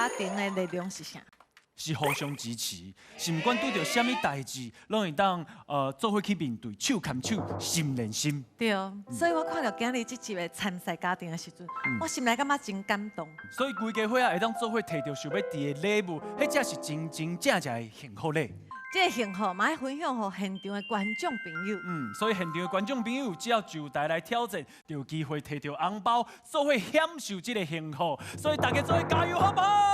家庭的力量是啥？是互相支持，是毋管拄著啥物代誌，攏會當做伙去面對，手牽手，心連心。對，所以我看著今日這集的參賽家庭的時陣，我心內感覺真感動。所以規家伙仔會當做伙提著想欲挃的禮物，彼才是真真正正的幸福咧。這個幸福嘛愛分享予現場的觀眾朋友。嗯，所以現場的觀眾朋友只要就台來挑戰，就有機會提著紅包，做伙享受這個幸福。所以大家做伙加油，好無好？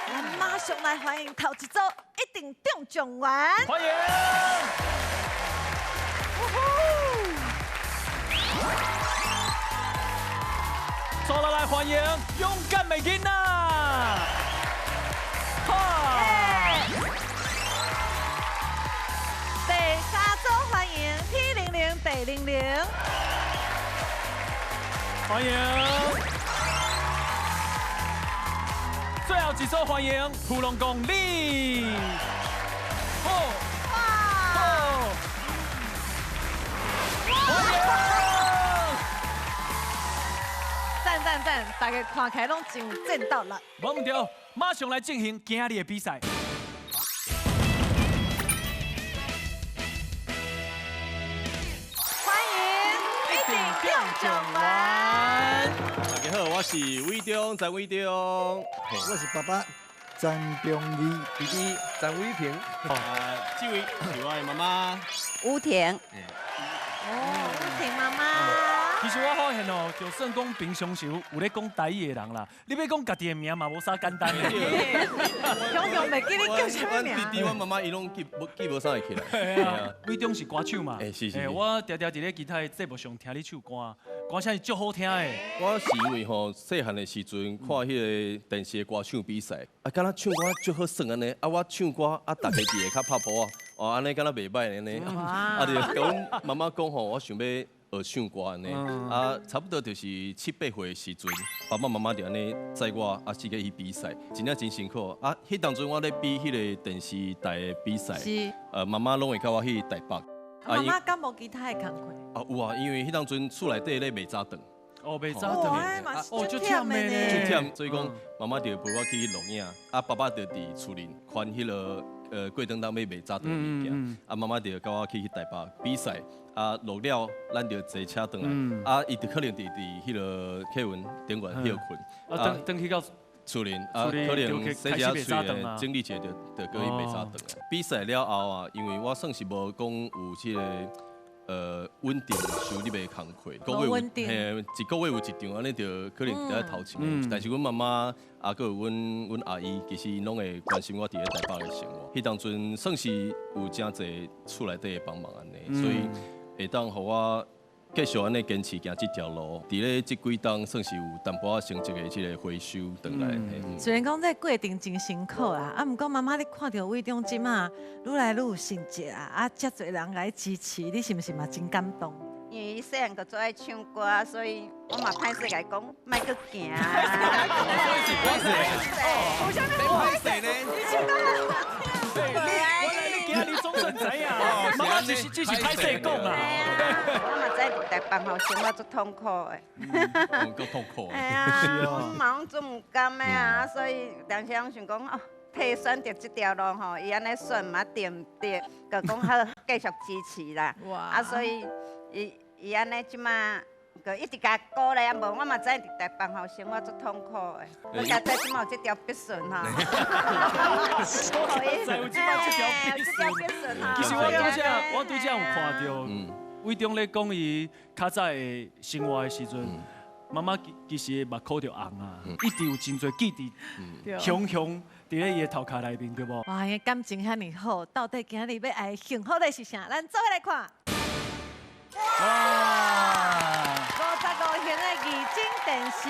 咱馬上來歡迎頭一組一定中狀元。歡迎。再來來歡迎勇敢的囡仔。第三組歡迎 T 零零白零零。歡迎。最後一組歡迎普龍公李。好，好，歡迎。讚讚讚！大家看起來攏真有戰鬥力。無毋對，馬上來進行今日的比賽。歡迎一定中狀元。大家好，我是偉忠，陳偉忠。我是爸爸張忠義，弟弟張偉平。這位是我的媽媽吳婷。哦，吳婷媽媽。其實我發現哦，就算講平常時有咧講台語的人啦，你欲講家己的名嘛，無啥簡單的。雄雄袂記你叫啥物名？阮弟弟、阮媽媽伊攏記無記無啥會起來。係啊，偉忠是歌手嘛？欸，是是。我常常佇咧其他的節目上聽你唱歌，歌聲是足好聽的。我是因為吼細漢的時陣看彼個電視的歌唱比賽，啊，敢若唱歌足好耍按呢，啊，我唱歌啊，大家佇下跤拍噗仔，哦，按呢敢若袂䆀按呢，啊，就共阮媽媽講吼，我想欲學唱歌按呢，啊，差不多就是七八歲的時陣，爸爸媽媽就按呢載我啊，四界去比賽，真正真辛苦。啊，彼當陣我咧比彼個電視台的比賽，媽媽攏會共我去台北。媽媽敢無其他的工課？啊，有啊，因為彼當陣厝內底咧賣早頓。哦，賣早頓。哦，足忝的呢。足忝，所以講媽媽就陪我去錄影，啊，爸爸就佇厝裡看彼個過轉當欲賣早頓的物件，啊，媽媽就共我去台北比賽。啊，落了，咱就坐車轉來。啊，伊就可能佇彼个客運頂懸歇睏。啊，轉去到厝裡，啊，可能洗一下喙，整理一下就就閣去賣早頓。比賽了後啊，因為我算是無講有這个穩定收入的工課，一個月有嘿，一個月有一場，按呢就可能佇咧頭前。但是阮媽媽啊，閣有阮阿姨，其實𪜶攏會關心我佇咧台北的生活。彼當陣算是有誠濟厝內底的幫忙按呢，所以會當予我繼續按呢堅持行這條路。佇咧這幾冬算是有淡薄仔成績的這個回收轉來。雖然講這過程真辛苦啦，啊，毋過媽媽你看著偉忠這馬愈來愈有成績啊，啊，遮濟人來支持，你是毋是嘛真感動？因為伊細漢就足愛唱歌，所以我嘛歹勢共伊講，莫閣行。所以是歹勢，歹勢呢？你唱歌好聽。你今日總算知影，媽媽只是歹勢講啦。我嘛知佇台北吼生活足痛苦的。夠痛苦。哎呀，阮嘛攏足毋甘的啊，所以當時攏想講哦，替選擇這條路吼，伊按呢選嘛對毋對？就講好繼續支持啦。啊，所以伊伊按呢這馬。就一直共鼓勵啊，無我嘛知佇台北吼生活足痛苦的，我才知這馬有這條必順吼。知有這馬這條必順。其實我拄才有看著，偉忠咧講伊較早的生活的時陣，媽媽其實目眶就紅啊，一直有真濟記佇雄雄佇咧伊的頭殼內面，對無？哇，伊感情遐爾好，到底今日欲愛幸福的是啥？咱做伙來看。哇！55型的液晶電視，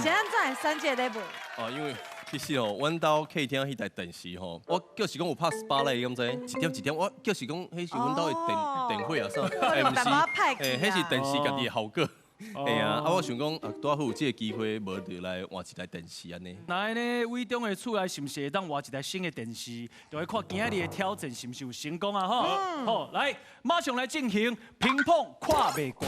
是按怎會選這個禮物？哦，因為其實哦，阮兜客廳彼台電視吼，我就是講有拍 spotlight，你敢知？一點一點，我就是講，彼是阮兜的電火啊啥，欸，毋是，欸，彼是電視家己的效果。嘿啊，啊，我想講啊，拄好有這个機會，無就來換一台電視按呢。那按呢，偉忠的厝內是毋是會當換一台新的電視？就會看今日的挑戰是毋是有成功啊？吼，好，來，馬上來進行評判看袂慣。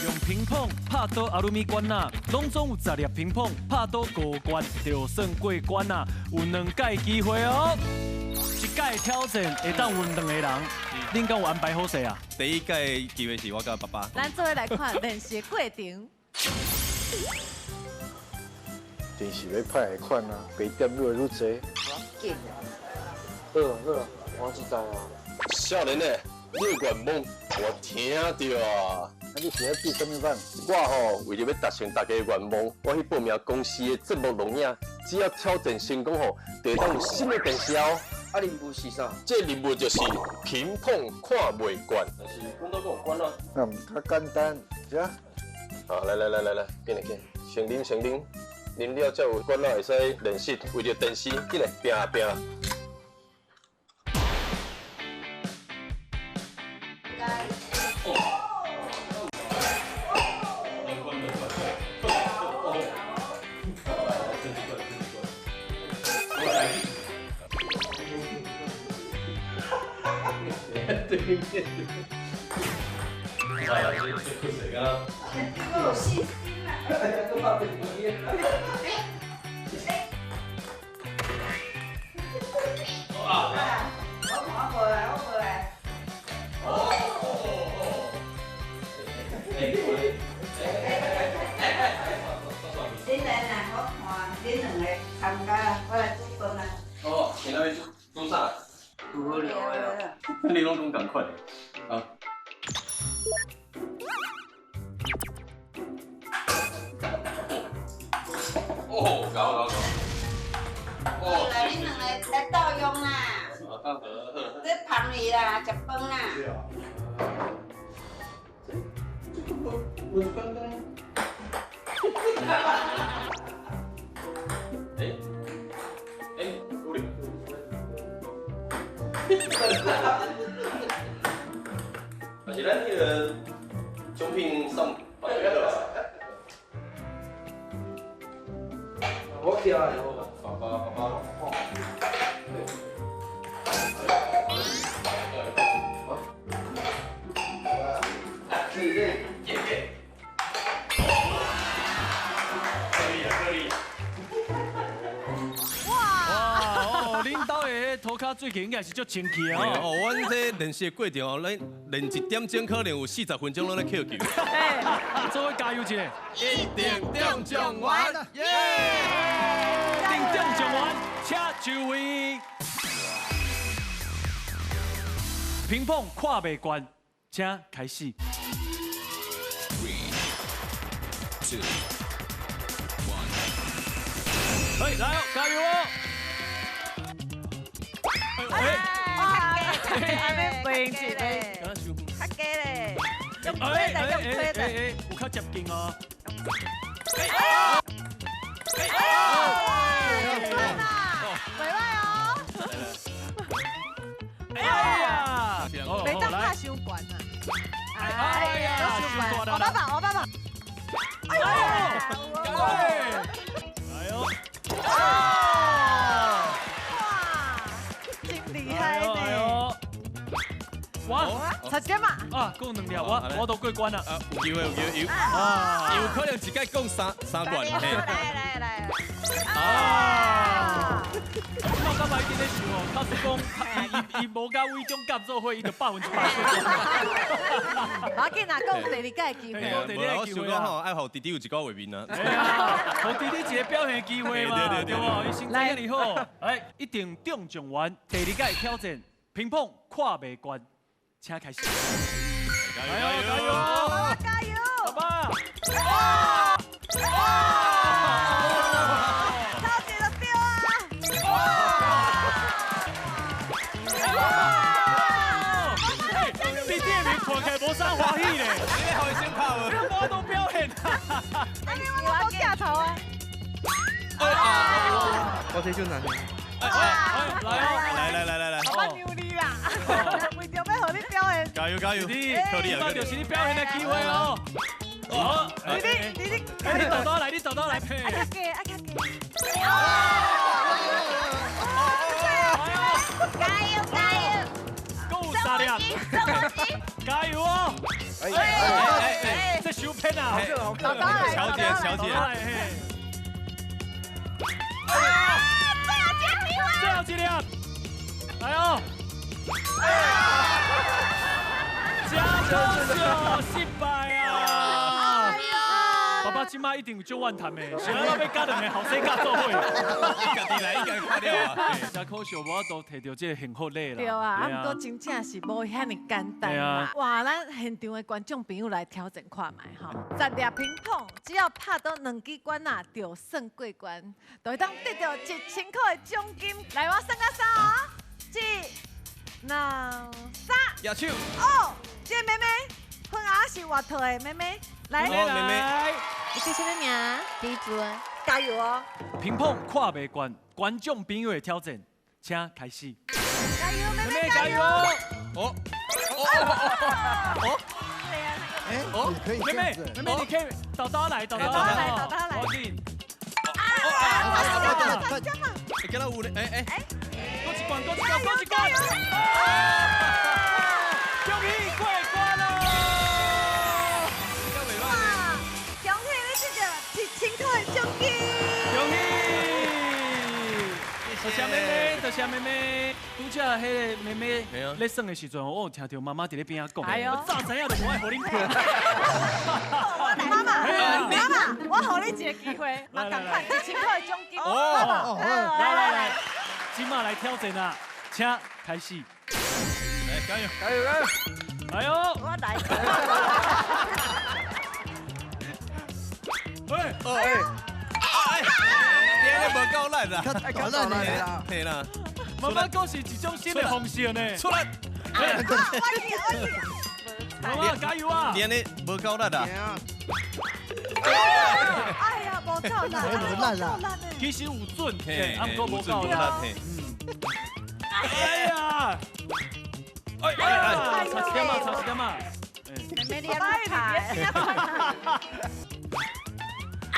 用乒乓拍倒阿鲁米关啊，拢总有10粒乒乓拍倒5关，就算过关啊。有2届机会哦，一届挑战会当问2个人，恁敢有安排好势啊？第一届机会是我佮爸爸。咱做伙来看练习过程。电视欲歹的款啊，白点愈来愈济。好啊好啊，我知道啊。少年的，你的愿望我听著啊。啊，你是咧比啥物款？我吼为著欲达成大家的愿望，我去报名公司的节目录影，只要挑战成功吼，就会当有新的电视哦。啊，任务是啥？这任务就是乒乓看袂惯。但是阮都有关啊。那毋较简单，遮。好，来来来来来，紧来紧，先啉先啉，啉了才有管仔会使练习，为著电视，紧来拼拼。对面。哎呀，这这可惜啊！我有信心啦。我无来，我无来。恁来啦，我看恁两个参加，我来煮饭啦。哦，你那边煮啥？煮好料的啦。你拢讲仝款的，啊？哦，搞搞搞！哦，来，恁两个来斗用啦。这捧伊啦，食饭啦。这这简单。哎，哎，有咧。而且咱彼个奖品送别个好啊。我徛来好吧。爸爸，爸爸。涂跤水气应该是足清气啊！哦，阮这练习的过程哦，咱练1点钟可能有40分钟拢咧扣球。哎，做伙加油一下！一定中状元，耶！定中状元，请就位。乒乓看袂惯，请开始。3, 2, 1。哎，来哦，加油哦！哎，安尼袂用一个，较低咧，用推的，用推的，有较接近哦。哎，袂歹哦。哎呀，袂当拍伤悬啊。哎呀，伤悬。我爸爸，我爸爸。哎呦，哎呦，厉害呢！哇，十点嘛！啊，讲2粒，我都过关啦。啊，有机会，有机会，有啊，有可能一届讲三关。来来来。啊！我刚才伫咧想哦，假使讲伊无佮伟忠夹做伙，伊就100%过关。无要紧啦，阁有第二届机会。无啦，我想讲吼，爱予弟弟有一寡画面啊。予弟弟一个表现机会嘛，对无？伊成绩遐尔好，来，一定中状元，第二届挑战乒乓看袂惯，请开始。加油加油！加油！爸爸！哇！超级的对啊！哇！弟弟的面看起来无啥欢喜咧，你欲予伊先拍无？你无都表现啊！啊，你我都镜头啊！我这就难。哎哎，来哦，来来来来来！我牛你啦！为著欲予你表现。加油加油！弟，这就是你表现的机会哦。好，弟弟弟弟，你豆豆来，你豆豆来配。爱较低，爱较低。加油加油！够3粒，加油哦！哎哎哎，这这收骗啊！乔姐，乔姐。最后一粒，来哦！真可惜，失败啊！爸爸这马一定有足怨叹的，想要欲佮两个后生佮做伙，家己来，伊家己看了啊！真可惜，无法度提著这个幸福礼啦。对啊，啊，毋过真正是无遐尔简单啦。哇，咱现场的观众朋友来挑战看觅吼，10粒乒乓，只要拍到2支管仔，就算过关，就会当得到1000块的奖金。来，我算到3哦，1、2、3，举手。哦，这个妹妹，粉红是外套的妹妹，来，妹妹，你叫什么名？李主恩，加油哦！乒乓跨袂关，观众朋友的挑战，请开始。加油，妹妹，加油！哦哦哦哦，可以，妹妹，妹妹，你可以倒倒来，倒倒来，倒倒来。我紧。啊！你给他五的，哎哎，过一关，过一关，过一关。恭喜过关喽！哇！恭喜你这个1000块的奖金！恭喜！多谢妹妹，多谢妹妹。拄才彼个妹妹咧耍的时阵，我有听到妈妈伫咧边仔讲，我早知影就无爱予恁看。妈妈，妈妈，我予你一个机会，嘛仝款1000块的奖金。哦，来来来，这马来挑战啊，请开始。来，加油，加油，加油！来哦！我来。喂，哦哎，哎，你安尼无够力啦，够力啦，嘿啦。妈妈讲是一种新的方式呢。出来！妈妈加油啊！你按呢无够力啊！哎呀，无够力，无力啦！其实有准，啊，毋过无够力。哎呀！哎呀！差一点嘛，差一点嘛。妹妹，你安怎拍？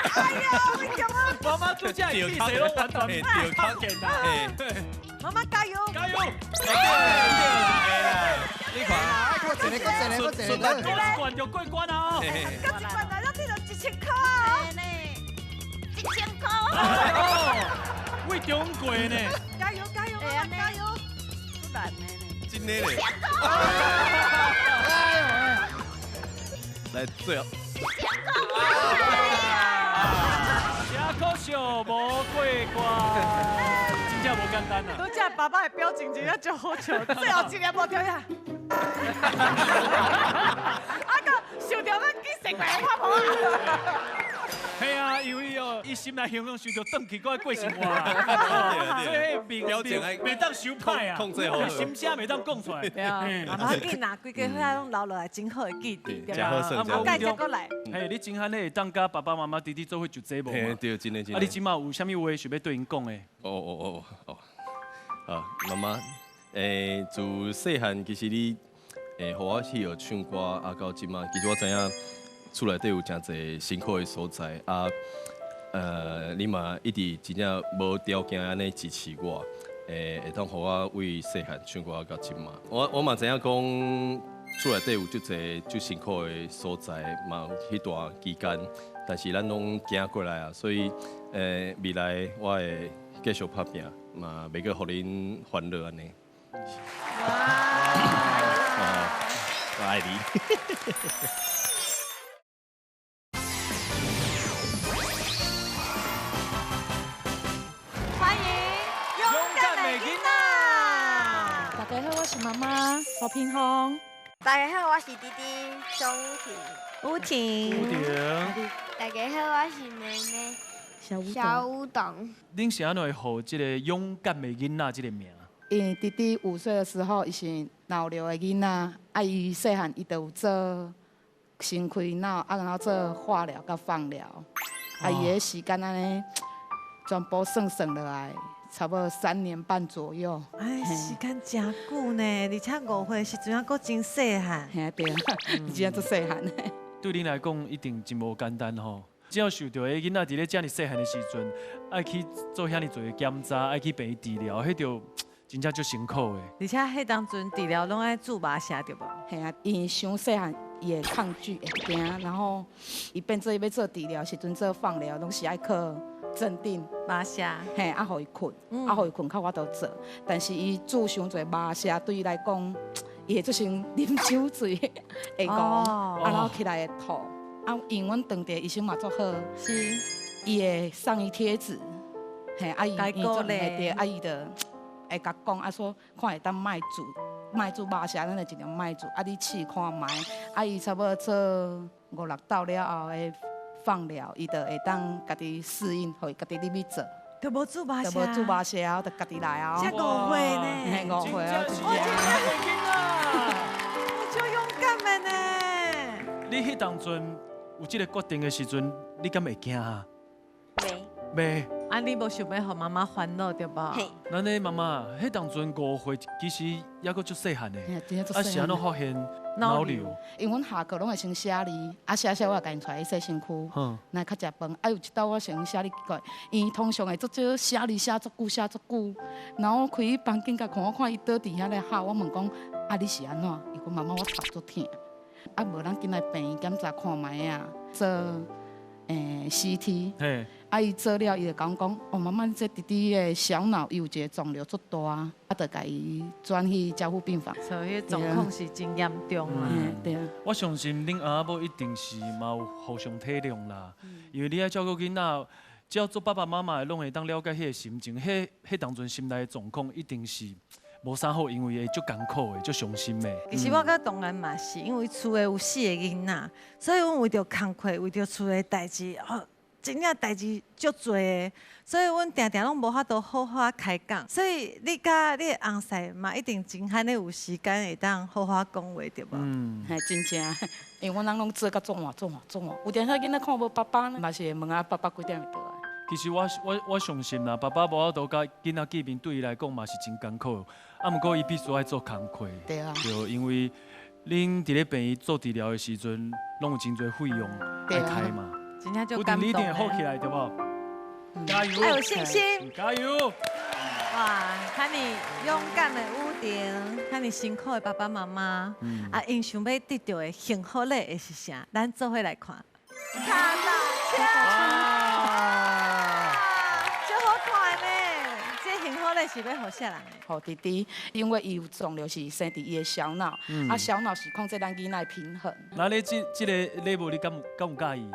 哎呀，我讲啊！妈妈拄才比赛拢完全拍见啦。妈妈加油！加油！对对，你看，过一个，过一个，过一个，过一关就过关啊！过一关来，咱得到1000块啊！1000块！为中过呢！加油加油，妈妈加油！不难的呢，真的嘞！来，最后。真可惜，无过关，真正无简单啊！拄才爸爸的表情真正足好笑，最后一粒无跳下。啊个受到咱几十万的拍婆啊！系啊，因为哦，伊心内形容受到转去，阁爱过生活，所以面表情袂当收歹啊，控制好，心声袂当讲出来。对啊，妈妈紧啊，规家伙仔拢留落来真好的记忆，对吧？啊，盖才阁来。嘿，你真罕咧会当佮爸爸妈妈弟弟做伙上节目嘛？对，真的真的。啊，你这马有啥物话想欲对𪜶讲的？哦哦哦哦，啊，妈妈，自细汉其实你，予我去学唱歌啊，到这马，其实我知影。厝内底有真济辛苦的所在啊，你嘛一直真正无条件按呢支持我，会当予我为细汉唱歌到这马。我嘛知影讲，厝内底有足济足辛苦的所在，嘛有彼段期间，但是咱拢行过来啊，所以，未来我会继续拍拼，嘛袂阁予恁烦恼按呢。哇！我爱你。大家好，我是妈妈何品芳。大家好，我是弟弟钟婷。吴婷。吴婷。大家好，我是妹妹小舞董。恁是按怎会予这个勇敢的囡仔这个名？因为弟弟5岁的时候，伊是脑瘤的囡仔，啊，伊细汉伊就有做先开脑，啊，然后做化疗佮放疗，啊，伊的时间按呢，全部算算落来。差不多3年半左右。哎，时间真久呢，而且5岁时阵还阁真细汉。嘿，对，真正足细汉。对恁来讲，一定真无简单吼。只要受到彼囡仔伫咧遮尔细汉的时阵，爱去做遐尔济的检查，爱去病院治疗，彼就真正足辛苦的。而且彼当阵治疗拢爱注麻射对无？嘿啊，因为伤细汉，伊会抗拒，会惊，然后伊变做伊欲做治疗时阵做放疗，拢是爱靠镇定、麻射，嘿，啊，予伊睏，啊，予伊睏较有法度做。但是伊注伤济麻射，对伊来讲，伊会做先啉酒醉，会讲，啊，然后起来会吐。啊，因为阮当地医生嘛足好，是，伊会送伊贴纸，嘿，啊伊伊做对，啊伊就会共讲，啊说看会当莫注，莫注麻射，咱就尽量莫注，啊你试看觅，啊伊差不多做五六道了后的放疗，伊就会当家己适应，予伊家己入去做。就无注麻射，就无注麻射啊，就家己来啊。才5岁呢，嘿，5岁啊，我真正我足勇敢的呢。你彼当阵有这个决定的时阵，你敢会惊啊？袂。袂。啊，你无想欲予妈妈烦恼对无？嘿。咱的妈妈，彼当阵5岁，其实犹阁足细汉的，啊是按怎发现脑瘤？因为阮下课拢会先写字，啊写写我会共𪜶带去洗身躯，来较食饭。啊有一道我先写字奇怪，伊通常会足少写字写足久写足久，然后开去房间共看，我看伊倒伫遐咧哭，我问讲啊你是按怎？伊讲妈妈我头足疼。啊无咱紧来病院检查看觅啊，做CT。啊！伊做了，伊就共阮讲，哦，妈妈，你这弟弟的小脑伊有一个肿瘤足大，啊，就共伊转去加护病房。所以状况是真严重啊。对啊。我相信恁阿某一定是嘛有互相体谅啦，因为你爱照顾囡仔，只要做爸爸妈妈的，拢会当了解彼个心情，彼彼当阵心内的状况一定是无啥好，因为会足艰苦的，足伤心的。其实我佮同安嘛是，因为厝里有4个囡仔，所以阮为著工课，为著厝的代志，哦。真正代志足济的，所以阮定定拢无法度好好开讲。所以你佮你的翁婿嘛，一定真罕咧有时间会当好好讲话，对无？嗯，嘿，真正，因为阮人拢做甲总活总活总活，有当时囡仔看无爸爸呢，嘛是会问啊爸爸几点会倒来。其实我相信啦，爸爸无法度佮囡仔见面，对伊来讲嘛是真艰苦。啊，毋过伊必须爱做工课。对啊。对，因为恁伫咧病院做治疗的时阵，拢有真济费用爱开嘛。真正就感动。你一定会好起来，对无？加油！要有信心。加油！哇，遐尔勇敢的雨婷，遐尔辛苦的爸爸妈妈，啊，𪜶想欲得到的幸福礼会是啥？咱做伙来看。脚踏车，足好看呢！这幸福礼是欲予啥人的？予弟弟，因为伊有肿瘤是生伫伊的小脑，啊，小脑是控制咱囡仔的平衡。那你这个礼物你敢有佮意？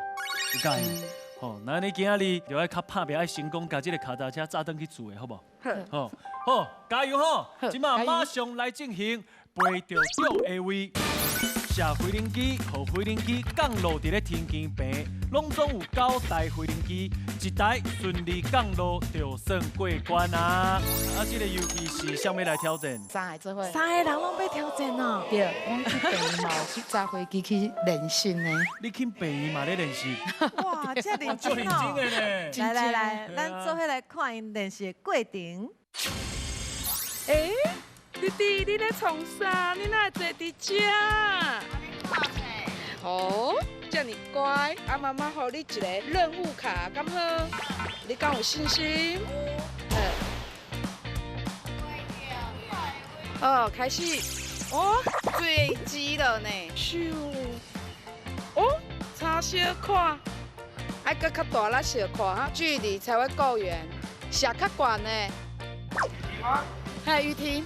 有佮意，吼，那你今仔日就爱较拍拼，爱成功，共这个脚踏车扎转去厝的，好无？好，好，加油吼！这马马上来进行飞著对的位，射飞行机，予飞行机降落伫咧天机坪，拢总有9台飞行机，一台顺利降落就算过关啊！啊，这个游戏是啥物来挑战？ 3个做伙。3个人拢欲挑战哦。对，阮去病院嘛有去搭飞机去练习呢。你去病院嘛咧练习？哇，这认真哦！来来来，咱做伙来看𪜶练习的过程。欸，弟弟，你咧创啥？你哪会坐伫遮？哦，这么乖，啊妈妈予你一个任务卡，敢好？你敢有信心？好，开始。哦，坠机了呢。咻。哦，差小可，爱阁较大力小可哈，距离才会够远，射较悬呢。嗨，雨婷。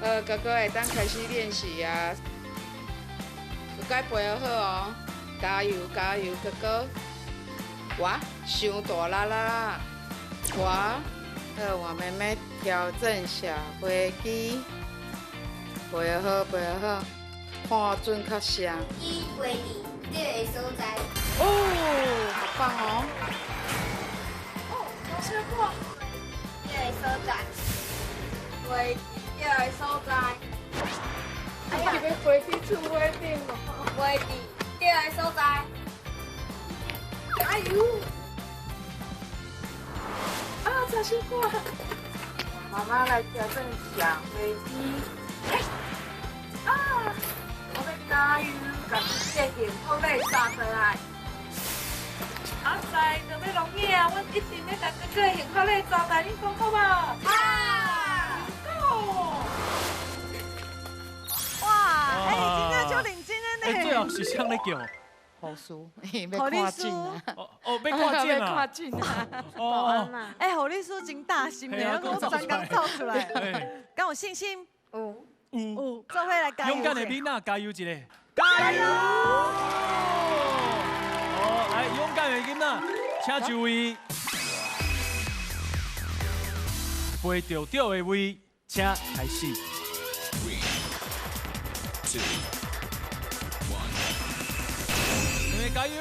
哥哥会当开始练习啊，有该飞好哦，加油加油，哥哥！哇，伤大力啦！哇，我妹妹调整小飞机，飞好飞好，看准较射。伊飞伫对的所在。哦，好棒哦！哦，好小可。对的所在。飞。对的所在。啊，你欲飞去厝尾顶哦？飞伫对的所在。加油！啊，差小可。妈妈来调整小飞机。啊，我欲加油，共这个幸福礼抓回来。阿婿就欲落雨啊，阮一定欲共哥哥的幸福礼抓来，你讲好无？好。哇，哎，最后是啥咧叫？护士，要看诊啊！哦哦，要看诊啊！看诊啊！哦，哎，护理师真大心的，我专工走出来，敢有信心？有有，做伙来加油！勇敢的囡仔，加油一个！加油！哦，来，勇敢的囡仔，请就位。飞到对的位，请开始。 3, 2, 1. 加油！加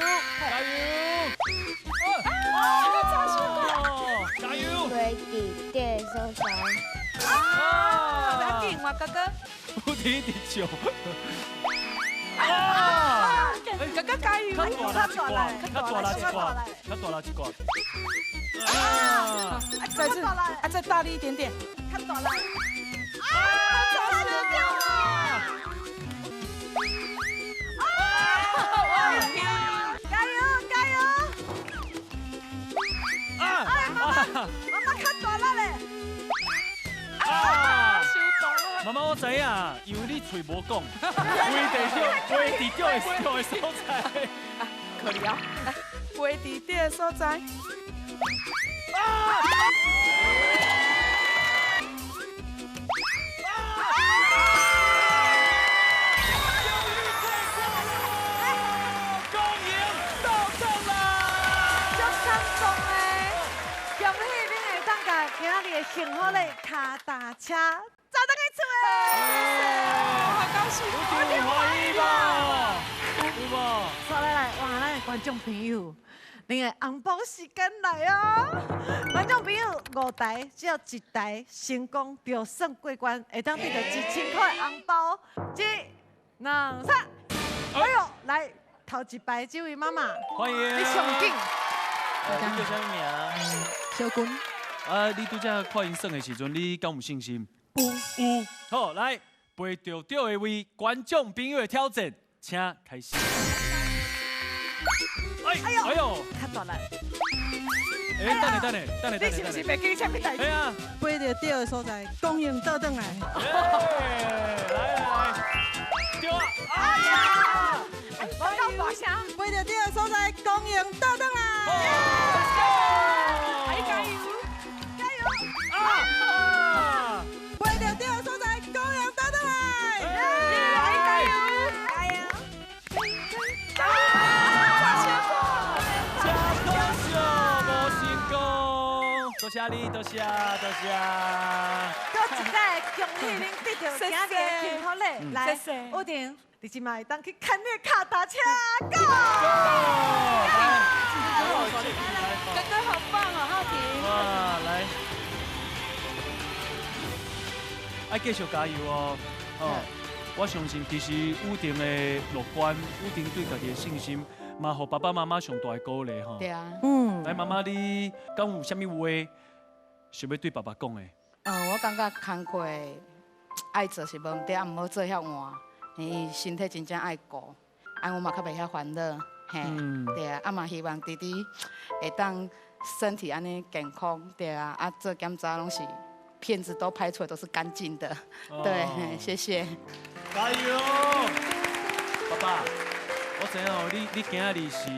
油！啊！加油！飞伫对的所在。啊！不要紧，我哥哥。不停一直笑。啊！哥哥加油！较大啦一挂，较大啦一挂，较大啦一挂。啊！再次，啊，再大力一点点。较大啦。啊！差点掉了。加油加油！啊！哎，妈妈，妈妈较大力嘞！啊！妈妈，我知影，因为你嘴无讲，飞伫对的所在。啊，可怜啊！来，飞伫对的所在。啊！幸福的脚踏车，走转去厝的，好高兴，有欢喜无？有无？来来来，哇，咱的观众朋友，恁的红包时间来哦！观众朋友，5台只要1台成功，就算过关，会当得到1000块红包。1、2、3，哎呦，来头一排这位妈妈，欢迎，你上紧。你叫啥物名？小军。啊！你拄才看𪜶耍的时阵，你敢有信心？有有。好，来，飞到对的位，观众朋友的挑战，请开始。哎呦，哎呦，较大力。哎，等下等下等下，你是不是袂记啥物代志？哎呀，飞到对的所在，光荣倒转来。来来来，对啊！哎呀，我讲大声，飞到对的所在，光荣倒转来。哎，加油！啊！飞到对的所在，光荣倒转来！加油！加油！啊！真可惜，无成功。多谢你，多谢，多谢。阁一摆，恭喜恁得到今日的幸福礼。来，雨婷，你这摆会当去牵你的脚踏车，Go！哥哥好棒哦，浩婷。哇，来。爱继续加油哦！哦，我相信其实雨婷的乐观，雨婷对家己的信心，嘛，予爸爸妈妈上大的鼓励吼。对啊。嗯。来，妈妈，你敢有啥物话想欲对爸爸讲的？嗯，我感觉工课爱做是无毋对，啊，毋好做遐晚，伊身体真正爱顾，啊，我嘛较袂遐烦恼，嘿，对啊，啊嘛希望弟弟会当身体按呢健康，对啊，啊做检查拢是。片子都拍出来都是干净的，对，谢谢。加油，爸爸！我知影哦，你今仔日是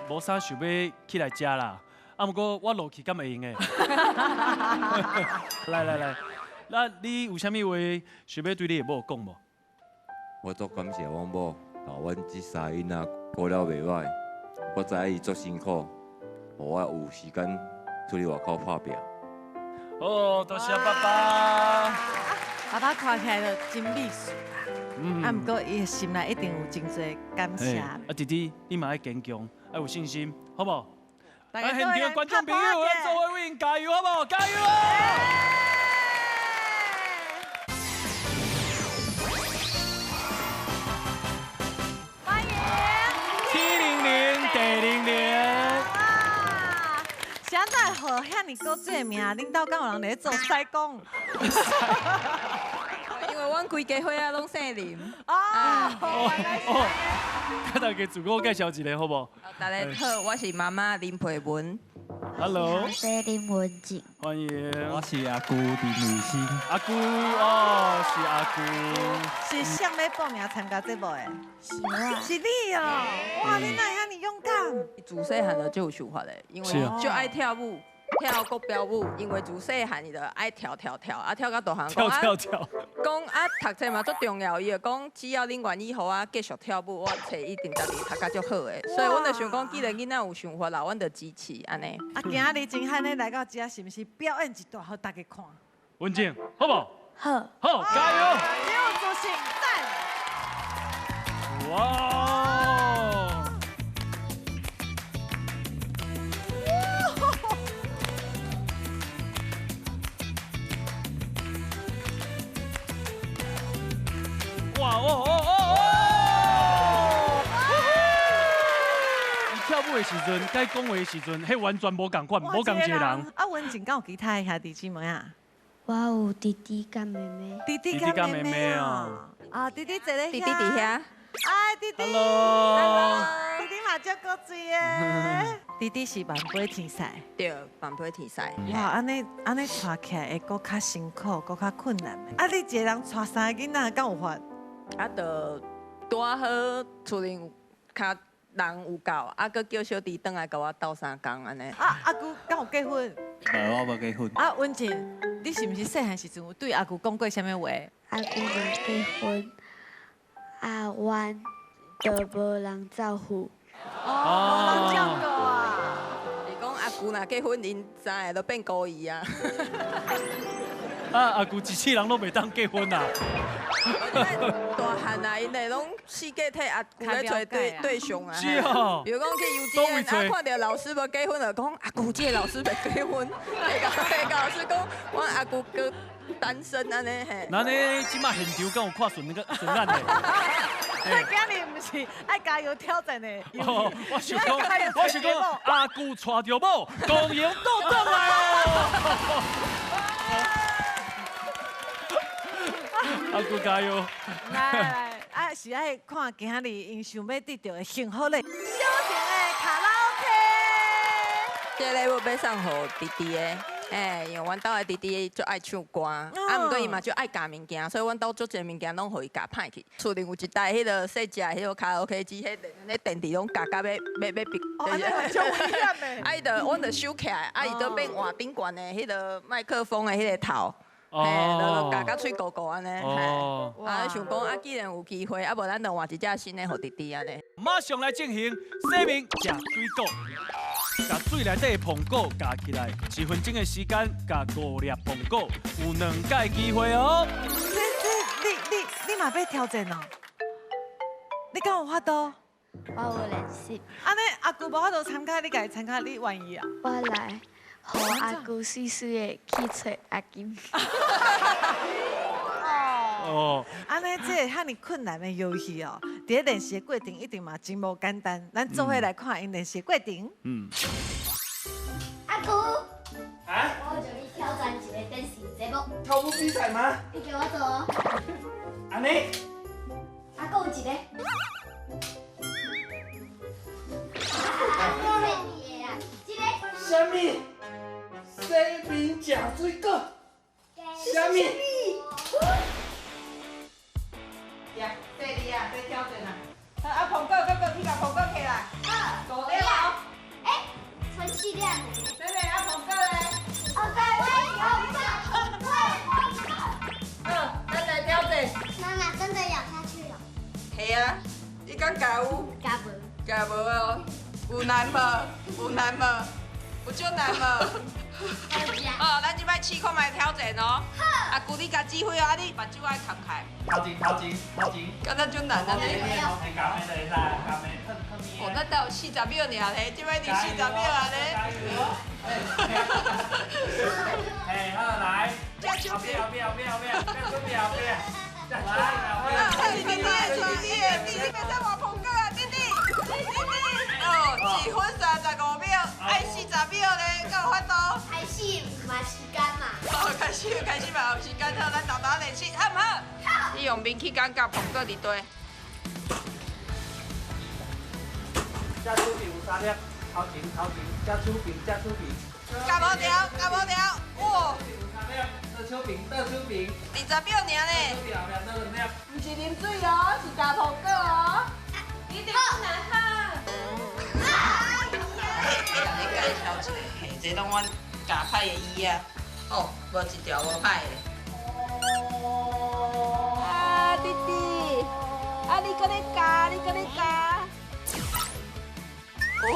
无啥想欲起来食啦，啊，毋过我落去敢会用的？来来来，那你有啥物话想欲对你的某讲无？我足感谢阮某，予阮这三个囡仔顾了袂歹。我知影伊足辛苦，予我有时间出去外口拍拼。哦，多谢爸爸。爸爸看起来就真美事啦，啊，毋过伊的心内一定有真济感谢。啊，弟弟，你嘛爱坚强，爱有信心，好无？来，现场观众朋友，咱做伙为𪜶加油，好无？加油！欢迎700地00。是按怎会号遐尔古锥的名？恁兜敢有人伫咧做师公？因为阮规家伙仔拢姓林。哦，原来是。佮大家自我介绍一下好无？大家好，我是妈妈林佩文。 Hello，我是林文静。欢迎。我是阿姑林伟新。阿姑哦，是阿姑。是啥欲报名参加节目的？是我。是你哦，哇，你哪会遐尔勇敢？自细汉就足有想法的，因为就爱跳舞。跳国标舞，因为自细汉伊就爱跳跳跳，啊跳到大汉。跳跳跳。讲啊，读册嘛足重要，伊就讲只要恁愿意，予我继续跳舞，我册一定家己读甲足好的。所以阮就想讲，既然囡仔有想法啦，阮就支持按呢。啊，今仔日真罕咧来到遮，是毋是表演一段予大家看？文静，好无？好。好，加油！只有自信，赞！哇！哇哦哦哦哦！伊跳舞的时阵，该讲话的时阵，彼完全无仝款，无仝一个人。啊，文静敢有其他的兄弟姊妹啊？我有弟弟佮妹妹。弟弟佮妹妹啊。啊，弟弟坐咧弟弟伫遐。哎，弟弟。 Hello。弟弟嘛足古锥的。弟弟是万杯天赛。对，万杯天赛。哇，按呢按呢带起来会阁较辛苦，阁较困难。啊，你一个人带三个囡仔，敢有法？啊，就拄仔好厝里较人有够，啊，阁叫小弟转来共我斗相共按呢。啊，阿姑敢有结婚？无，我无结婚。啊，文静，你是毋是细汉时阵有对阿姑讲过啥物话？阿姑若结婚，啊，阮就无人照顾。哦，无人照顾啊！伊讲阿姑若结婚，𪜶三个都变孤儿啊。啊，阿姑一世人拢袂当结婚啊！大汉啊，𪜶会拢四界替阿姑咧揣对象啊。是哦。比如讲去幼稚园，啊，看著老师无结婚，就讲阿姑这个老师袂结婚，会共老师讲，阮阿姑阁单身按呢嘿。那呢，这马现场敢有看顺个顺眼的？今日毋是爱加油挑战的。哦，我想讲，我想讲，阿姑娶著某，光荣倒转来哦。阿姑加油！来来，啊是爱看今仔日𪜶想欲得著的幸福礼，小型的卡拉 OK。这个礼物欲送予弟弟的，哎，因为阮兜的弟弟足爱唱歌，啊，毋过伊嘛足爱教物件，所以阮兜足济物件拢予伊教歹去。厝里有一台彼个细只彼个卡拉 OK 机，彼电池拢夹甲欲欲欲闭。哦，按呢足危险的。啊，伊就阮就收起来，啊，伊就变换顶悬的彼个麦克风的彼个头。嘿，就咬甲喙糊糊按呢，嘿，啊，想讲啊，既然有机会，啊，无咱就换一只新的予弟弟按呢。马上来进行洗面食水果，共水内底的苹果咬起来，1分钟的时间咬5粒苹果，有2摆机会哦。这你嘛欲挑战哦？你敢有法度？我有练习。按呢，阿姑无法度参加，你家己参加，你愿意啊？我来。予阿姑媠媠的去揣阿金。哦，按呢，这个遐尔困难的游戏哦，伫咧练习的过程一定嘛真无简单。咱做伙来看𪜶练习的过程。嗯。阿姑，啊？我就你挑战一个电视节目。跳舞比赛吗？你给我做哦。按呢？啊，阁有一个。啥物？洗面食水果，啥物？呀，这里啊，这挑战啊！啊，苹果，哥哥去共苹果摕来。好，五粒哦。哎，剩四粒呢。这个啊，苹果咧。哦，对，我苹果，好，咱来挑战。妈妈真的咬下去了。系啊，你敢咬有？咬无。咬无哦，有难无？有难无？有足难无？哦，咱这摆试看觅挑战哦。好。阿姑你共指挥哦，啊你目睭爱合开。头前头前头前。敢若足难按呢。哦，咱才有40秒尔咧，这摆你40秒啊咧。嘿，好来。这手不要不要不要不要不要不要。来。弟弟，弟弟，弟弟袂使换苹果啊，弟弟，弟弟。哦，1分35秒，爱40秒咧，敢有法度？开始嘛时间嘛。哦，开始开始嘛有时间，好，咱沓沓练习，好毋好？好。你用面去感觉苹果伫底。这手边有三粒，头前头前，这手边这手边。夹无掉，夹无掉，哇！倒手边，倒手边。20秒尔呢。不是啉水哦，是食糖果哦。一定不难看。给大家介绍一下，嘿，这拢阮教歹的椅啊，哦，无一条无歹的。啊，弟弟，啊，你搁咧教，你搁咧教。哦，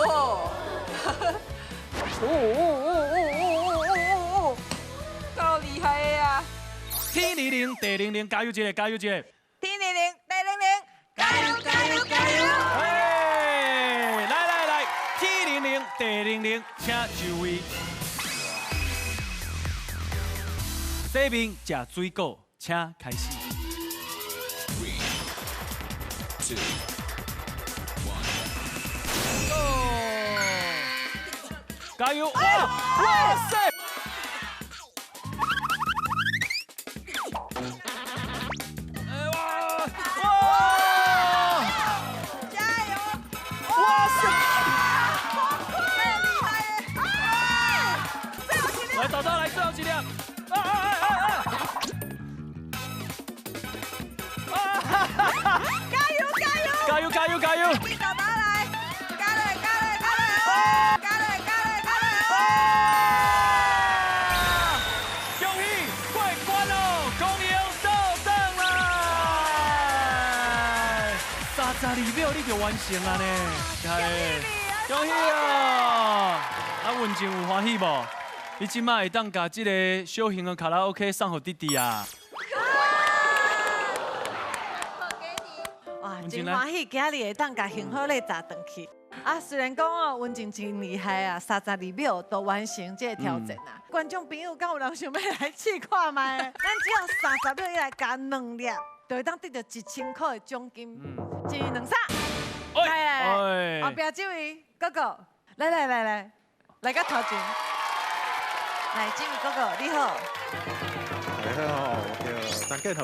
哦哦哦哦哦哦哦，够厉害的啊！天灵灵，地灵灵，加油一个，加油一个！天灵灵，地灵灵，加油加油加油！哎，来来来，天灵灵，地灵灵，请就位。洗面食水果，请开始。 3, 2, 1. 加油！哇哇塞！哇哇！加油！哇塞！太厉害了！来，豆豆来，最后一粒！啊啊啊啊啊！加油加油！加油加油加油！你爸爸来，加来加来加来！加来加来加来！恭喜过关哦，恭喜倒转来！32秒你就完成了呢，恭喜哦！啊，文静有欢喜无？你这摆会当共这个小型的卡拉 OK 送予弟弟啊！哇，真欢喜，今日会当共幸福礼砸转去。啊，虽然讲哦，文静真厉害啊，32秒都完成这个挑战啊。观众朋友，敢有人想欲来试看觅？咱只要30秒以内加2粒，就会当得到1000块的奖金。1、2、3，来来来，后壁这位哥哥，来来来来，来到头前。来，这位哥哥，你好。你好，我叫张建豪。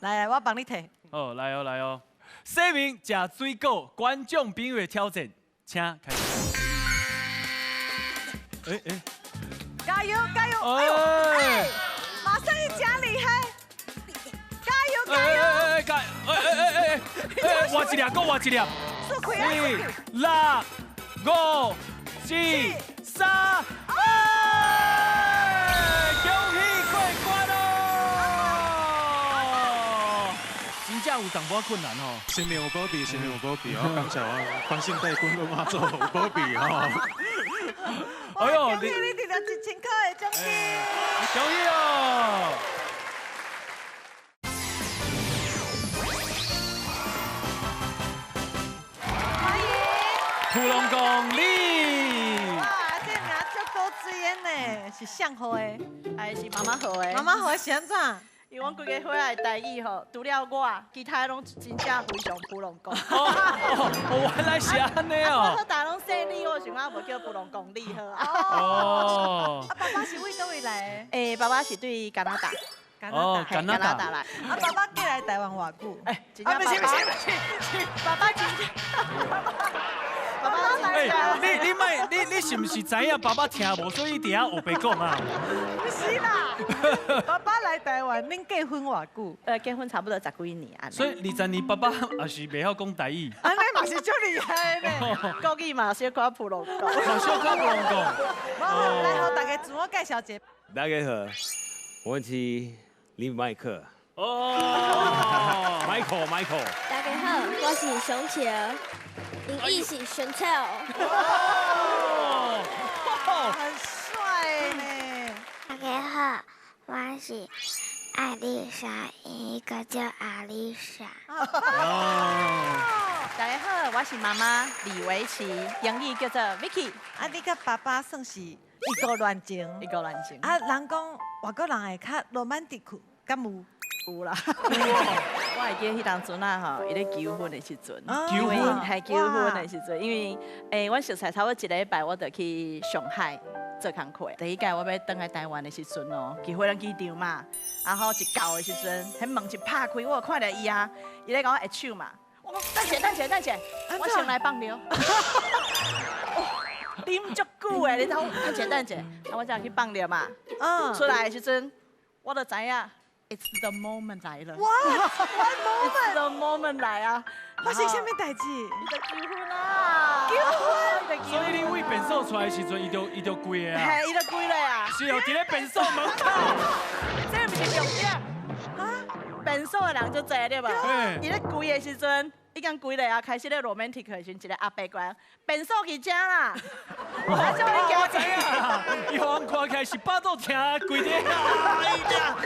来来，我帮你提。哦，来哦来哦。洗面食水果，观众朋友的挑战，请开始。哎哎，加油加油！哎呦，哎，马上一加厉害！加油加油！哎哎哎哎哎，换一粒，阁换一粒。四开6、5、4、3、2。恭喜过关哦！真正有淡薄困难哦。生命有保庇，生命有保庇哦！感谢我关心帝君妈祖有保庇哦。哎呦，恭喜你得到1000块的奖金！恭喜哦！欢迎普龙公里。哇，这名足古锥的呢，是谁号的？哎，是妈妈号的。妈妈号的是按怎？因为阮规家伙仔的台语吼，除了我，其他拢真正非常普龙宫。哦，原来是按呢哦。我大拢姓李，我想讲无叫普龙宫李好啊。哦。啊，爸爸是为佗位来的？欸，爸爸是对加拿大。哦，加拿大来。啊，爸爸过来台湾偌久？哎，啊，不是不是不是，爸爸真正。爸爸哎，你莫你是毋是知影爸爸听无，所以伫遐乌白讲啊？不是啦，爸爸来台湾，恁结婚偌久？结婚差不多10几年啊。所以20年爸爸也是袂晓讲台语。按呢嘛是足厉害的呢。国语嘛小可普龙讲。小可普龙讲。来，予大家自我介绍一下。大家好，我是林麦克。哦，Michael Michael。大家好，我是熊巧。英语是熊巧。很帅呢。大家好，我是艾丽莎，英语叫阿丽莎。大家好，我是妈妈李维琪，英语叫做 Vicky。啊，你佮爸爸算是异国恋情？异国恋情。啊，人讲外国人会较罗曼蒂克，敢有？有啦。我会记得彼当阵啊吼，伊咧求婚的时阵，求婚，系求婚的时阵，因为阮熟似差不多一礼拜，我就去上海做工课。第一届我欲转来台湾的时阵哦，去飞机场嘛，然后一到的时阵，彼门一拍开，我就看著伊啊，伊咧共我握手嘛。等下等下等下，我先来放尿。啉足久的，你知影？等下等下，啊，我才去放尿嘛。嗯。出来的时阵，我就知影，It's the moment 来了。哇，One moment。 It's the moment 来啊！发生啥物代志？伊就求婚啊！求婚。所以你为便所出来的时阵，伊就跪啊。嘿，伊就跪了啊。是哦，伫咧便所门口。这毋是重点。啊？便所的人足济对无？伊咧跪的时阵。伊讲规个啊，开始咧 romantic 的时阵，一个阿伯过来，便所伫遮啦。我知影，伊予人看起来是巴肚疼，跪伫哎呀，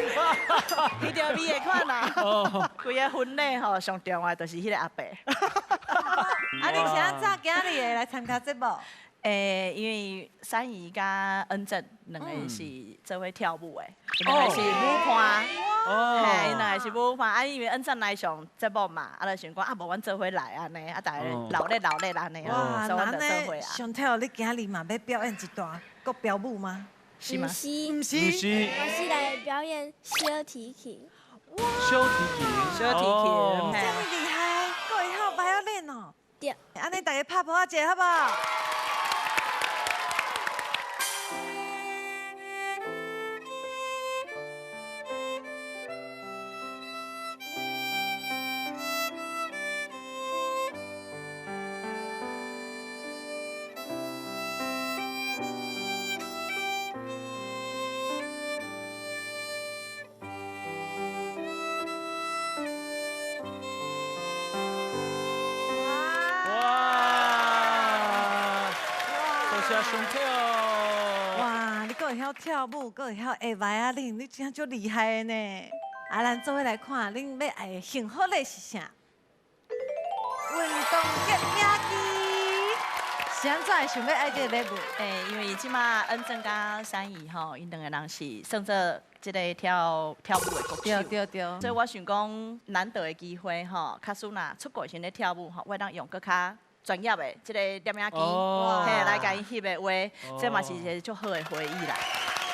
伊就味的款啦。规个婚礼吼，上重要就是彼个阿伯。啊，你是按怎今日会来参加节目？诶，因为三姨佮恩正两个是做伙跳舞的，两个是舞伴。嘿，因两个是舞伴，啊，因为恩正来上节目嘛，啊，就想讲啊，无阮做伙来按呢，啊，大家闹热闹热按呢，所以阮就做伙啊。上跳，你今日嘛欲表演一段国标舞吗？是吗？毋是，毋是，我是来表演小提琴。哇，小提琴，小提琴，这么厉害，阁会晓表演哦。对。按呢，大家拍噗仔者好无？哇，你阁会晓跳舞，阁会晓下白仔领，你真正足厉害的呢！啊，咱做伙来看，恁欲爱的幸福礼是啥？运动摄影机，是按怎会想欲爱这个礼物？欸，因为这马恩正佮三姨吼，𪜶两个人是算做这个跳舞的国手。对对对。所以我想讲，难得的机会吼，假使若出国时咧跳舞吼，我会当用阁较专业的这个摄影机，嘿，来共𪜶翕的话，这嘛是一个足好的回忆啦。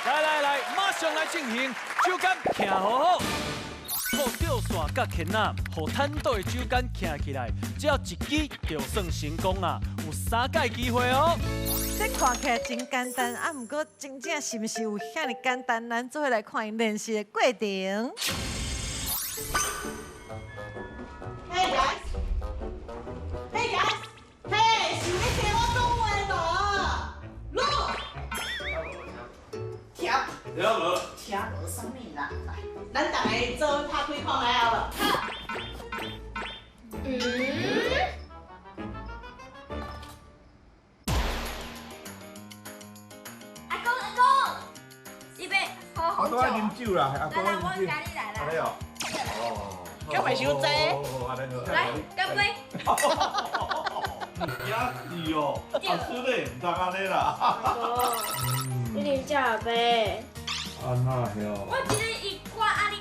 来来来，马上来进行，手竿徛好好，靠吊线佮牵仔，予坦岛的手竿徛起来，只要一支就算成功啊！有3届机会哦。这看起来真简单，啊，毋过真正是毋是有遐尔简单？咱做伙来看𪜶练习的过程。 Hey guys, hey guys. 嘿，是咧听我讲话无？录，听，听无？听无啥物啦，来，咱逐个做拍开看觅好无？嗯。阿公阿公，你欲喝红酒？阿公爱啉酒啦，阿公爱啉酒。来，我教你来啦。安尼哦。敢袂伤济？来，干杯！也是哦，阿孙嘞，毋通按呢啦。你啉遮后杯。安那晓？我一日一罐，啊你，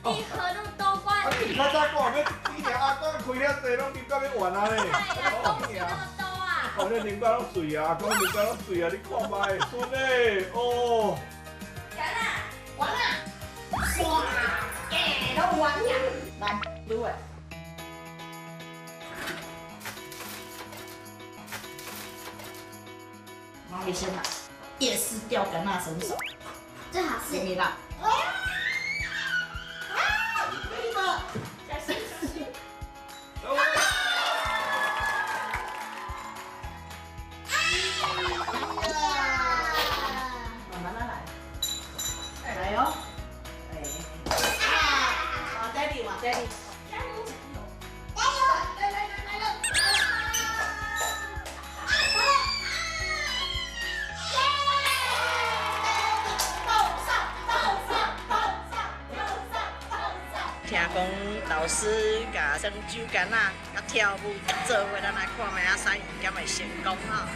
你喝那么多罐。啊你较早讲欲一只阿公开遐济，拢啉到欲完啊咧。阿公吃那么多啊。哦，你啉到拢醉啊，阿公啉到拢醉啊，你看觅，孙嘞，哦。完啦，完啦，哇，哎，拢完呀，来，卤的。马医生啊，夜市钓竿仔选手，最好是你啦。啊！你们，慢慢来，来哟。哎，啊，往这里，往这里。听讲老师共耍手竿仔，佮跳舞做伙，咱来看觅啊，三姨敢会成功哈？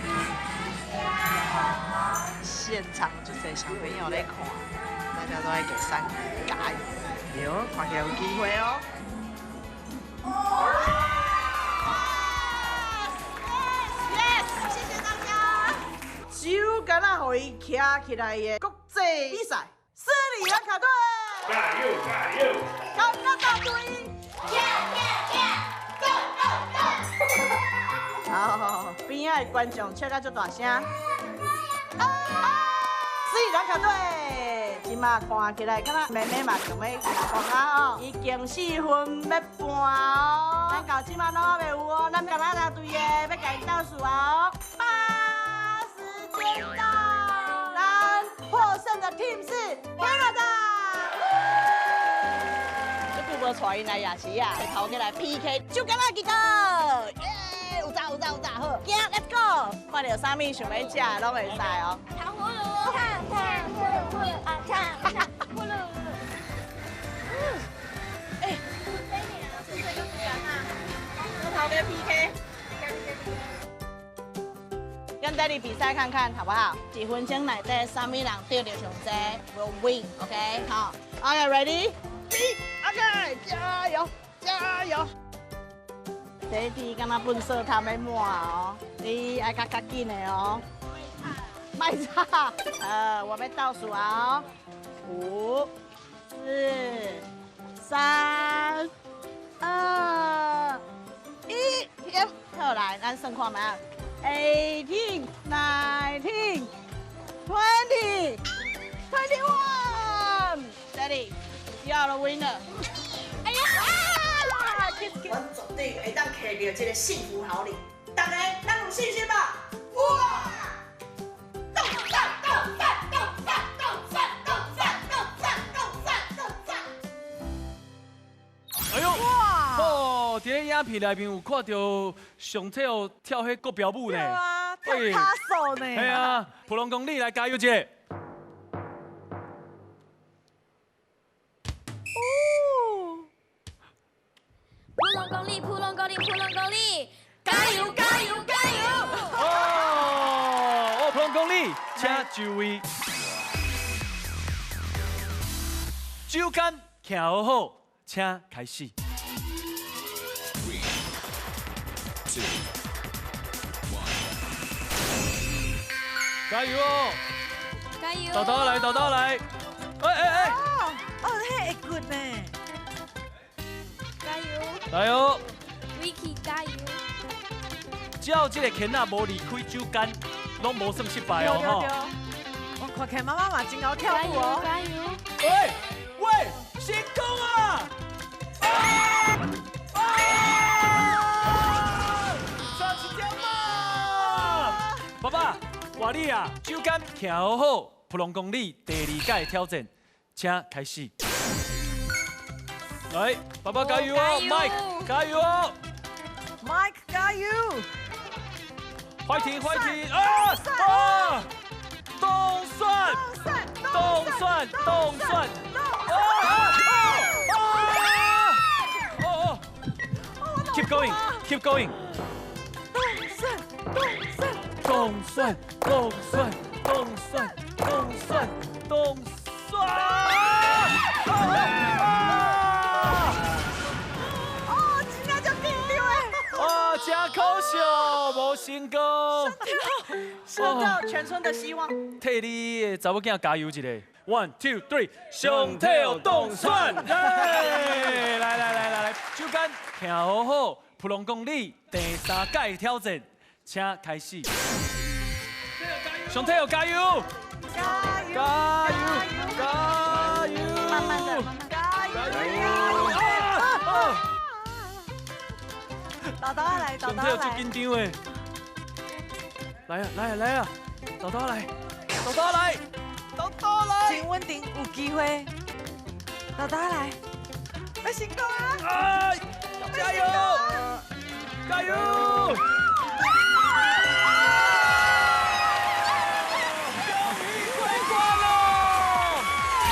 现场足济小朋友咧看，大家都在给三姨加油，对，看起来有机会哦。Yes，谢谢大家。手竿仔予伊徛起来的国际比赛，斯里兰卡队。加油加油！感觉大队，跳跳跳，高好好好，边仔的观众笑甲足大声。斯里兰卡队，这马看起来，敢若妹妹嘛想欲讲啊哦，已经4分欲半哦，咱到这马拢还袂有哦，咱加拿大队的欲共𪜶倒数啊哦，8，时间到，咱获胜的 team 是 Canada。这久无带𪜶来夜市啊，头家来 PK，就敢若记得，耶，有炸有炸有炸，好，行，Let's go，看著啥物想欲食的拢会使哦。糖葫芦，糖糖葫芦啊，糖糖葫芦。哎，头家 PK。跟daddy 比赛看看好不好？几分钟内底，啥物人得著上济，will win，OK？好，OK，ready？OK，加油，加油！这滴敢若粪扫桶欲满哦，你爱较较紧的哦。莫吵，我欲倒数啊！5、4、3、2、1，停！好来，咱算看覓啊？18, 19, 20, 21. Daddy, you are the winner. 哎呀！阮绝对会当摕著这个幸福好礼，大家，咱有信心吧？哇！动赞动赞动赞动赞动赞动赞动赞动赞！哎呦！哇！哦，伫咧影片内面有看著上体有跳彼国标舞呢。对啊，跳拍手呢。系啊，普龙公你来加油一下。哦！普龙公里，普龙公里，普龙公里，加油加油加油！哦，哦，普龙公里，请就位。手竿徛好好，请开始。 3, 2, 1。加油哦！加油！豆豆来，豆豆来！哎哎哎！哦，哦，彼会骨呢！加油！来哦！Vicky 加油！只要这个牵仔无离开手竿，拢无算失败哦！吼！我看起来妈妈嘛真𠢕跳舞哦！加油！喂喂，成功啊！啊！差一点啊！爸爸，换你啊，手竿徛好好，普龙公里第二届挑战，请开始。来，爸爸加油哦，Mike 加油哦，Mike 加油！Fighting fighting 啊啊！动算，动算，动算，啊啊啊！哦哦，Keep going, keep going。动算，动算，动算，动算，动算，动算，动算。哦，真正足紧张的。哇，真可惜，无成功。受到全村的希望。替你的查某囝加油一下。One, two, three，上体动算。来来来来来，手竿徛好好，普龙公里第三届挑战，请开始。上体加油！加油！加油！加油！慢慢的，慢慢加油！豆豆来，豆豆来。上体足紧张的。来啊来啊来啊！豆豆来，豆豆来，豆豆来。真稳定，有机会。豆豆来，欲成功啊！哎，加油！加油！终于过关了！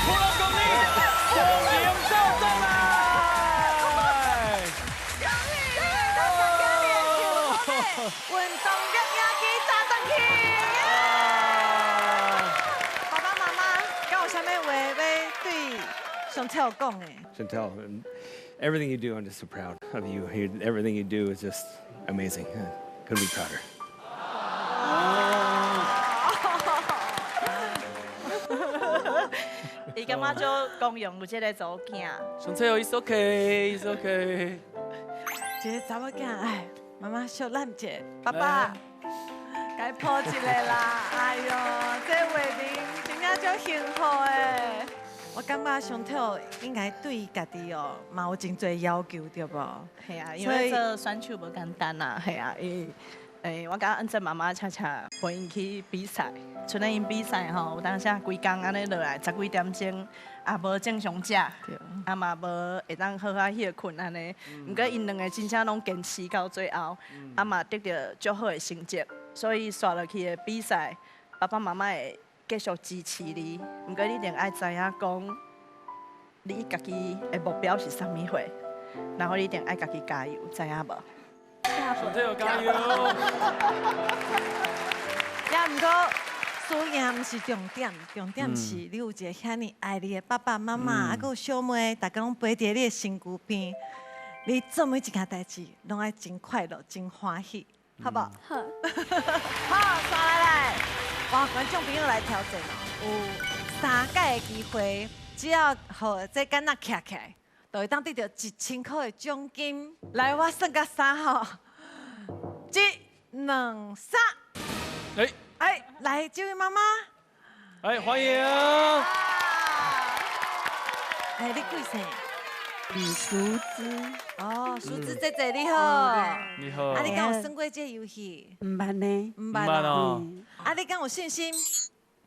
普龙公里，光荣到阵来！恭喜你，运动摄影机砸转去！爸爸妈妈，敢有啥物话欲对上巧讲的？ Chantel, everything you do, I'm just so proud of you. Everything you do is just amazing. Couldn't be prouder. 伊感觉足光荣有这个查某囝。上巧，it's okay, it's okay。这个查某囝，哎，妈妈小揽者，爸爸，该抱一个啦！哎哟，这画面真正足幸福的。我感觉上体应该对家己哦，嘛有真济要求，对无？系啊，因为做选手无简单啦，系啊，伊，我佮恩正妈妈恰恰陪𪜶去比赛，賰咧𪜶比赛吼，有当时啊规工按呢落来，十几点钟，也无正常食，啊嘛无会当好好歇睏按呢。毋过𪜶两个真正拢坚持到最后，啊嘛得著足好的成绩，所以煞落去的比赛，爸爸妈妈会继续支持你。毋过你一定爱知影讲，你家己的目标是啥物货，然后你一定爱家己加油，知影无？上体加油！也毋过输赢毋是重点，重点是你有一个遐尔爱你的爸爸妈妈，啊，阁有小妹，大家拢陪伫你的身躯边，你做每一件代志拢爱真快乐、真欢喜，好无？好。好，煞来来，哇，观众朋友来挑战哦，有三届的机会，只要予这杆仔徛起来，就会当得著1000箍的奖金。来，我算到三吼，一、两、三。哎，哎，来，这位妈妈。哎，欢迎。哎，你贵姓？李淑芝。哦，淑芝姐姐你好。你好。啊，你敢有耍过这个游戏？毋捌呢。毋捌哦。啊，你敢有信心？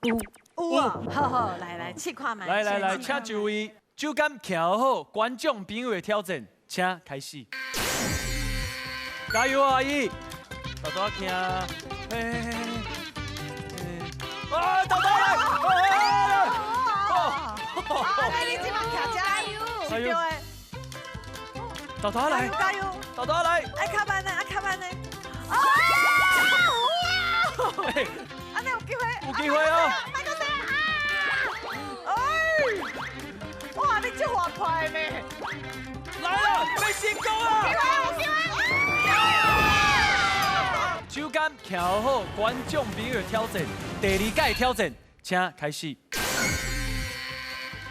有。有啊。好好，来来，试看觅。来来来，请就位，手竿徛好，观众朋友的挑战，请开始。加油啊，阿姨！豆豆徛，嘿嘿嘿嘿，啊，豆豆来！哦，你这马徛遮，是对的。豆豆来，加油！豆豆来！爱较慢呢，爱较慢呢。哦！按呢有机会，有机会哦！莫阁说啊！哎！哇，你这么快呢？来了，欲成功啊！有机会，有机会！手竿徛好，观众朋友的挑战，第二届挑战，请开始。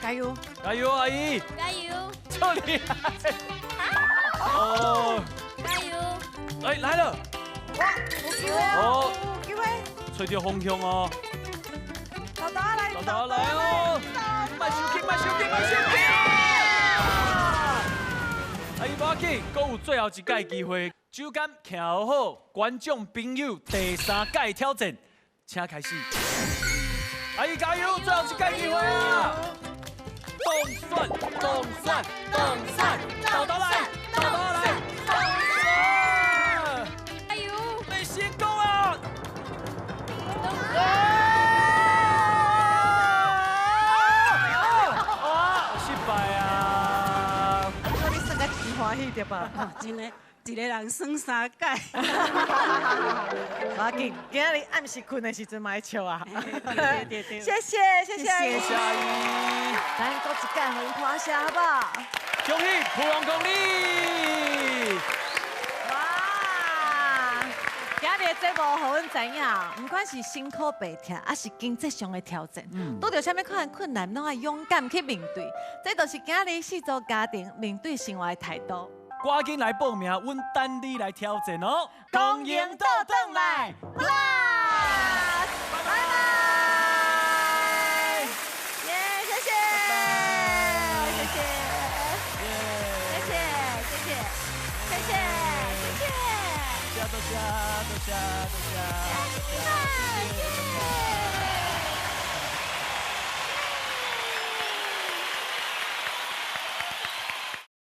加油！加油，阿姨！加油！这厉害！哦！加油！哎，来了！哇，有机会哦！有机会！揣著方向哦！豆豆来！豆豆来哦！莫伤急，莫伤急，莫伤急！阿姨，无要紧，阁有最后一届机会。手竿徛好，观众朋友第三届挑战，请开始。阿姨加油，最后一届机会啊！动算，动算，动算，豆豆来，豆豆来，动算！加油！欲成功啊！哇，失败啊！你算甲真欢喜对吧？真的。一个人耍三届，无要紧，今仔日暗时睏的时阵嘛爱笑啊。对对对，谢谢谢谢阿姨，谢谢阿姨。咱阁一届，予𪜶拍声好不好？恭喜普龙公里！哇！今日的节目，予阮知影，不管是辛苦白忝，抑是经济上的挑战，拄著啥物款的困难，拢爱勇敢去面对。这就是今日四组家庭面对生活的态度。赶紧来报名，阮等你来挑战哦！光荣倒转来，啦！拜拜！耶，谢谢，谢谢，谢谢，谢谢，谢谢，谢谢，多谢，多谢，多谢，谢谢。